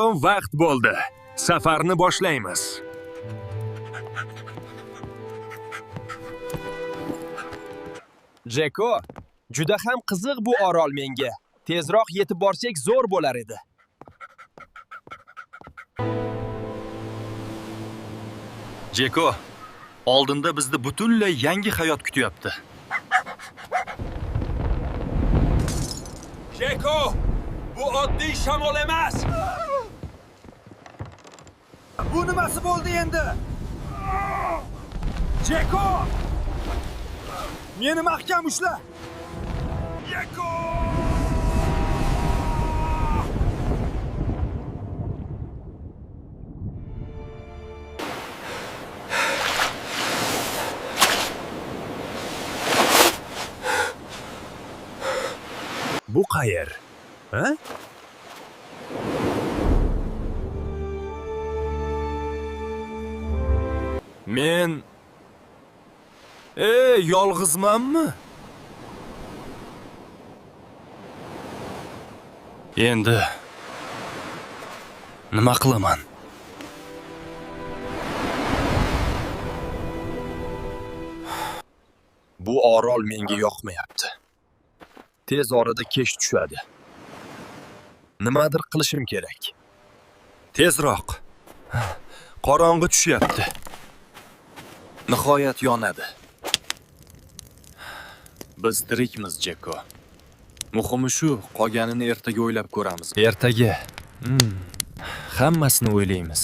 Vaqt bo'ldi. Safarni boshlaymiz. Jeko, juda ham qiziq bu orol menga. Tezroq yetib borsak zo'r bo'lar edi. Jeko, oldinda bizni butunlay yangi hayot kutyapti. Jeko, bu oddiy shamol emas. Bu nimasi bo'ldi endi? Jeko! Meni mahkam ushla. Jeko! Bu qayer? Ha? Men Ey, yolg'izmanmi? Endi nima qilaman? Bu orol menga yoqmayapti. Tez orada kech tushadi. Nimadir qilishim kerak. Tezroq. Qorong'i tushyapti. Nihoyat yonadi. Biz tirikmiz, Jeko. Muhimi shu, qolganini ertaga o'ylab ko'ramiz. Ertaga. Hammasini o'ylaymiz.